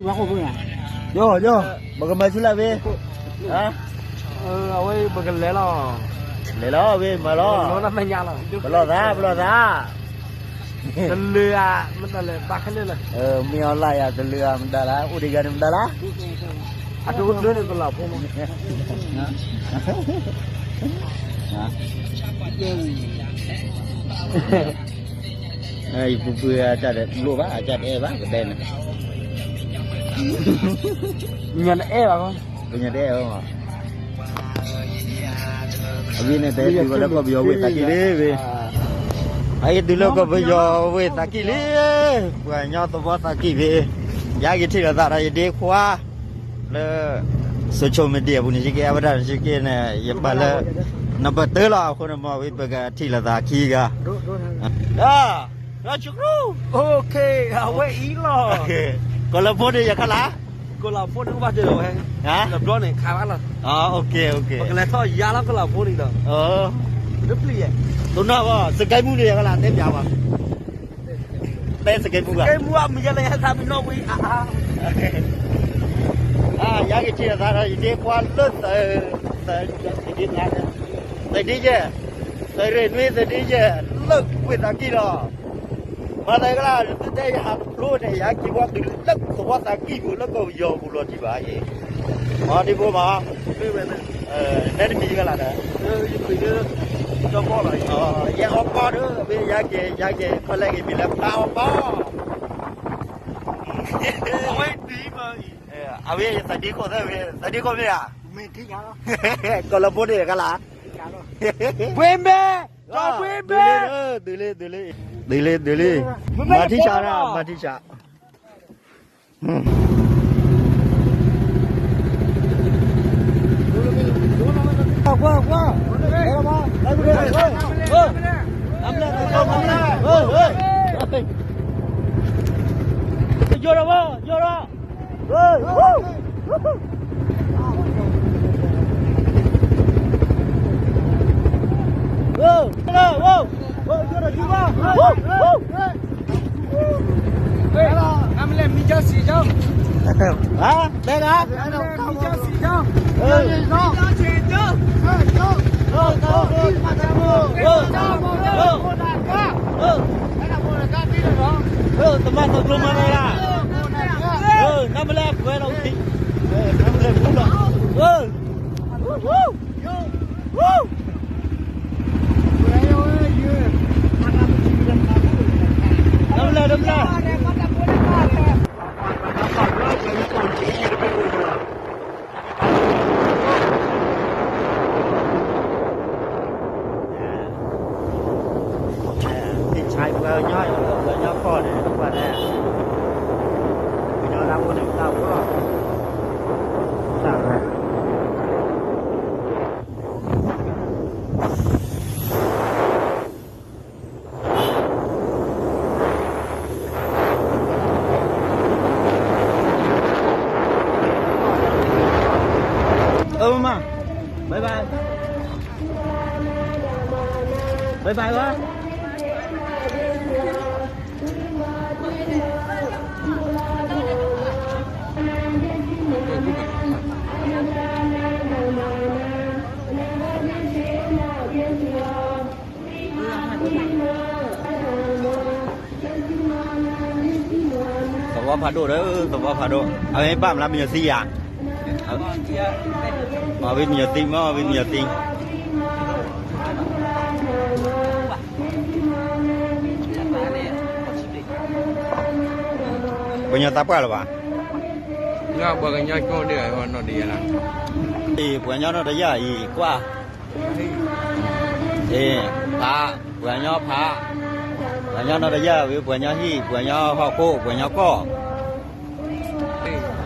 ယီၢ်ယီၢ် ပကမၤဆူၣ်လၢ်ဝ့ၢ်, အဝဲပကလဲၤလီၤ, လဲၤလီၤဝ့ၢ်မၤလီၤ, ပလီၢ်သး ပလီၢ်သး, တလၢဧါ, မ့ၢ်အီၤလၢယၤ တလၢဧါ မတၤလၢ အိၣ်ဒံးဂၤန့ၣ်မတၤလၢ အတအိၣ်ဒၢန့ၣ်ကလီၤဖိမး, ယပူၤပူၤအတၢ်လိၣ်ဘၣ် အတၢ်တအဲၣ်ဘၣ် ပတဲန့ၣ်, ညါတအဲၣ်ဘၣ်, ညါတအဲၣ်ဘၣ်, အဝဲန့ၣ် တဟဲတုၤကီးလၢကီၢ်ပယီၤဝ့ၢ်သးကံၢ်လံဝ့ၢ်, အဟဲတုၤလၢကီၢ်ပယီၤဝ့ၢ်သးကံၢ်လံ, ပှၤကညီသဝီသးကံၢ်ဖဲ, ယဟဲက့ၤထံၣ်လိာ်သးဒီးယဒ့ခွါ လၢ social media ပူၤန့ၣ် ယကဲအဝဲဒၣ်န့ၣ်ကဲန့ၣ် ယပာ်လၢ နံပါတ်တၢလီၤ အဃိန့ၣ်မ့ၢ်ဝံၤပကထံၣ်လိာ်သးခံဂၤ, အဝဲအံၤလီၤ, ကီၢ်လၢဖိန့ၣ်ယကလၢ်, ကီၢ်လၢဖိန့ၣ်ကဘၣ်တၢ်လီၤဝဲ, တဘျီန့ၣ်ခါဘၣ်လီၤ, ပကလဲၤထီၣ်ယါလီၤကီၢ်လၢဖိန့ၣ်ဒီး, တပျံၤယဲ, တိၢ်နီၣ်ဘၣ် စကဲမူန့ၣ်ယကလၢ်တဲပၠးဘၣ် တဲစကဲမူဘၣ်, စကဲမူအမံၤယဲလၢယသးမံနီၣ်ဝံၤအါအါ, ယဟဲက့ၤထံၣ်လိာ်သးဒီး ယဒ့ခွါလၢ သဒ့ယဲၢ်, သရ့ၣ်နွံသဒ့ယဲၢ်, လၢဝ့ၢ်သးကံၢ်လီၤ, မၤသးကလၢ် တဲယဟးတဖျိန့ၣ် ယဟဲက့ၤဝဲတုၤလၢသဝီသးကံၢ်ပူၤ လၢကီၢ်ပယီၤပူၤလီၤထံၣ်ဘၣ်အံၤ, အဒ့ဖိမး, နဲနမံၤကလၢ်ဒီး ယအီကီၢ်ဒီး ယဟဲက့ၤ ယဟဲက့ၤ ခီလဲက့ၤမံၤလၢဖးအီကီၢ်, အဝဲသးဒ့ခိၣ်သၢဝဲ သးဒ့ခိၣ်မ့ၢ်ဧါ, ကီၢ်လၢဖိန့ၣ်ကလၢ်, ဝ့ၢ်မဲ, ကီၢ်ဝ့ၢ်မဲ, တုၤလံ တုၤလံ တုၤလံ တုၤလံ, မၤထံဆးဒၣ် မၤထံဆး နမလဲၣ်မံၤကၠီစံၣ်ကၠီ, တဲဒၣ်, မံၤကၠီစံၣ်ကၠီ, သမၣ်သးကျိမၤန့ၣ်ဒၣ်, နမလဲၣ်ကွဲးလီၤ, နမလဲၣ်မူလီၤ, နမလဲၣ် နမလဲၣ် သ့ၣ်ဆါပှၤကညီ ပှၤကညီကီၢ်န့ၣ် ပှၤန့ၣ် ကညီတၢ်အိၣ်န့ၣ် တၢ်အိၣ်လီၤ တၢ်ဝဲ အၢ မမ bye bye bye bye ဝဲ သဝီဖးဒိၣ်ဒီး သဝီဖးဒိၣ် အဝဲဘၣ်မလါမညီသံယၤ အဝဲမညီသံမ့ၢ် အဝဲမညီသံ ပှၤကညီသးပှၢ်လၢၤဘၣ်, ပှၤကညီကီၢ်ဒၣ်နီၢ်တယၢ်လၢ, ပှၤကညီနီၢ်တယၢ်အံၤကွၢ်, ဖး, ပှၤကညီဖး, ပှၤကညီနီၢ်တယၢ်ဝံၤ ပှၤကညီဟံၣ် ပှၤကညီဟီၣ်ခိၣ် ပှၤကညီကီၢ်, ပှၤ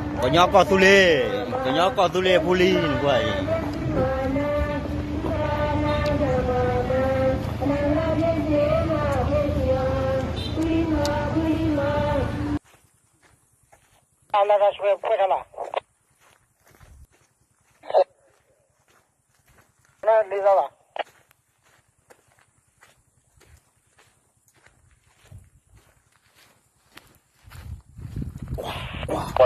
ကညီကီၢ်သူလ့ၤ, ပှၤကညီကီၢ်သူလ့ၤဖိလံၤနကွၢ်အံၤ အလါကဆှဲဖှဲထီၣ်လီၤ, လံသီလီၤ, ကွၢ်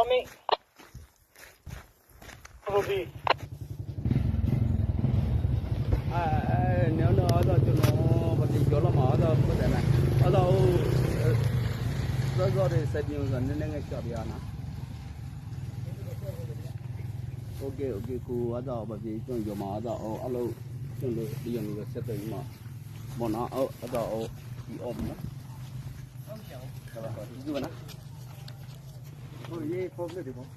ဘျီမ့ၢ် န့ၣ်အီၤဒီးကနီၤ ပှၤတယီၤလီၤမး အီၤဒီးဖိသၣ်န့ၣ် အီၤဒီးအိၣ် သၢဂီၢ်ဒီး စဲးပညိၣ်ဒီး နည်းနည်းငယ် ကၠီၣ်ပယီၤနီၤ OK OK ကိးအီၤဒီး ပှၤပယီၤယီၤမး အီၤဒီးအိၣ် အလီၢ် ကၠီၣ်လၢ ပယီၤန့ၣ်ဒီး ဆဲးပညိၣ်မး မ့ၢ်နီၤ အီၤဒီးအိၣ် အံၤအီၣ်မးနီၤ ယုၢ်ဝဲနီၤ ယဖိဖျၢၣ်ဒံးဘၣ်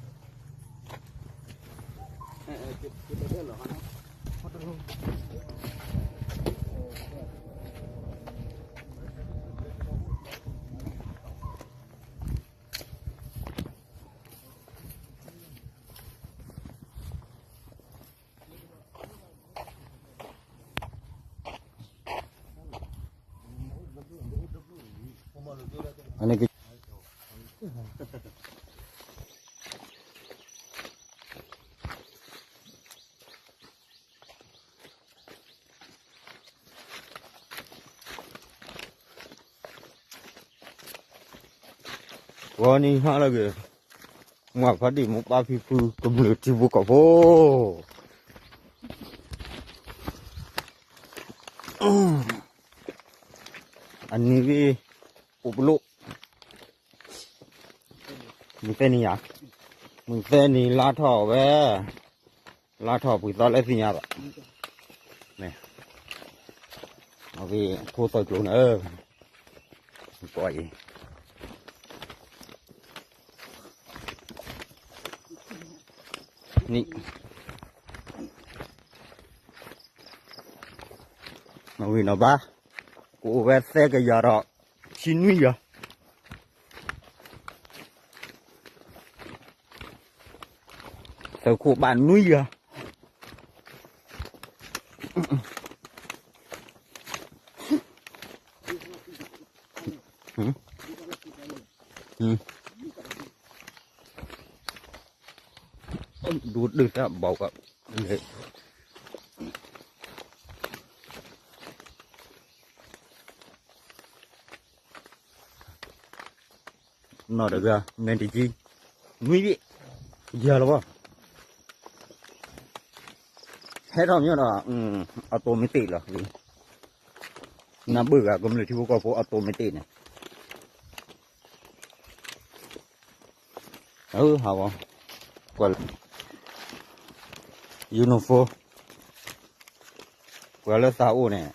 အန့ၣ်က ဂီၤနံၤဟါလၢအဂ့ၤ, မုၢ်ဖးဒံး မိၢ်ပၢ်ဖံဖု ကမျၢၢ်ထံဖိကီၢ်ဖိ, အနံၤဝံၤ အိၣ်ပလိၣ်, မုၢ်သဲနံၤယၤ, မုၢ်သဲနံၤလါထီၣ်ဝဲ, လါထီၣ်ပှဲၤသီလၢသ့ၣ်ညါဘၣ်, မ့ၢ်, အဝဲဖိသၣ်ကျိၤန့ၣ်, ပှၤအံၤ နံၣ်, မ့ၢ်ဝံၤနီၤဘၣ်, ကအိၣ်ဝဲသၢကယၤဒီး ဆံနွံယၤ, သုးခိၣ်ဘၣ်နွံယၤ ဒိၣ်ဒိၣ်တၢ်ဘၣ်က, နီၢ်တဂၤ မဲာ်တကံ, နွံဘ့ၣ်, ယၤလီၤဘၣ်, ဟဲထီၣ်မ့ၢ်ဒီး, အတိၢ်မ့ၢ်တ့ၢ်လီၤ, နၢ်ဘၢၣ်ဂၤ ကမျၢၢ်ထံဖိကီၢ်ဖိ အတိၢ်မ့ၢ်တ့ၢ်န့ၣ်, အဟးဂီၤ, ကွၢ်လၢ, uniform, ကွၢ်လၢသးအိၣ်န့ၣ်,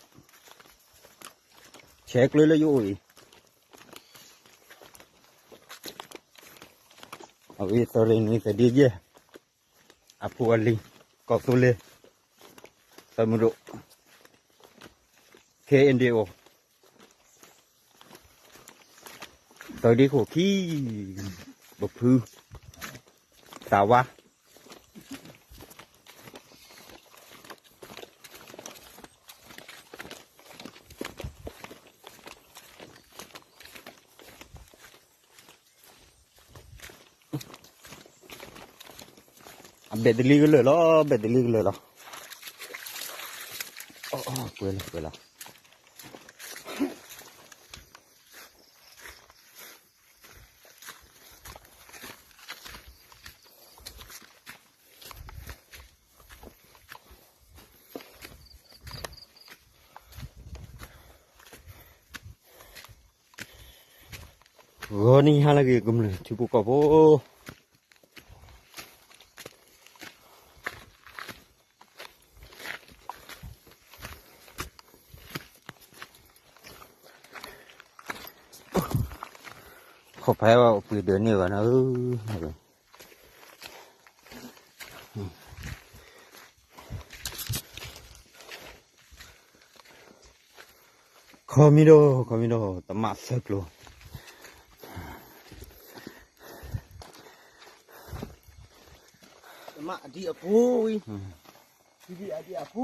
ဆဲးကျၢလၢယအိၣ်အံၤ, အဝဲသရ့ၣ်နွံသဒ့ယဲၢ်, အဖိအလံၤ, ကီၢ်သူလ့ၤ, သုးမုၢ်ဒိၣ်, KNDO, သုးဒ့ခိၣ်ခံ, ပဖု, သးဝါ အဘဲၣ်တလံကလၢာ်လီၤ, ဘဲၣ်တလံကလၢာ်လီၤ, ကွဲးလီၤ, ကွဲးလီၤ. ဂီၤနံၤဟါလၢအဂ့ၤ ကမျၢၢ်ထံဖိကီၢ်ဖိ, ပှၤဖဲပှ့ၤဒၢးန့ၢ်ဘၣ်နီၤ, ခီမံၤဒိၣ် ခီမံၤဒိၣ် တမးသၢကျိၤ, တမးအဒံအဖိဝံၤ, ဒံအဒံအဖိ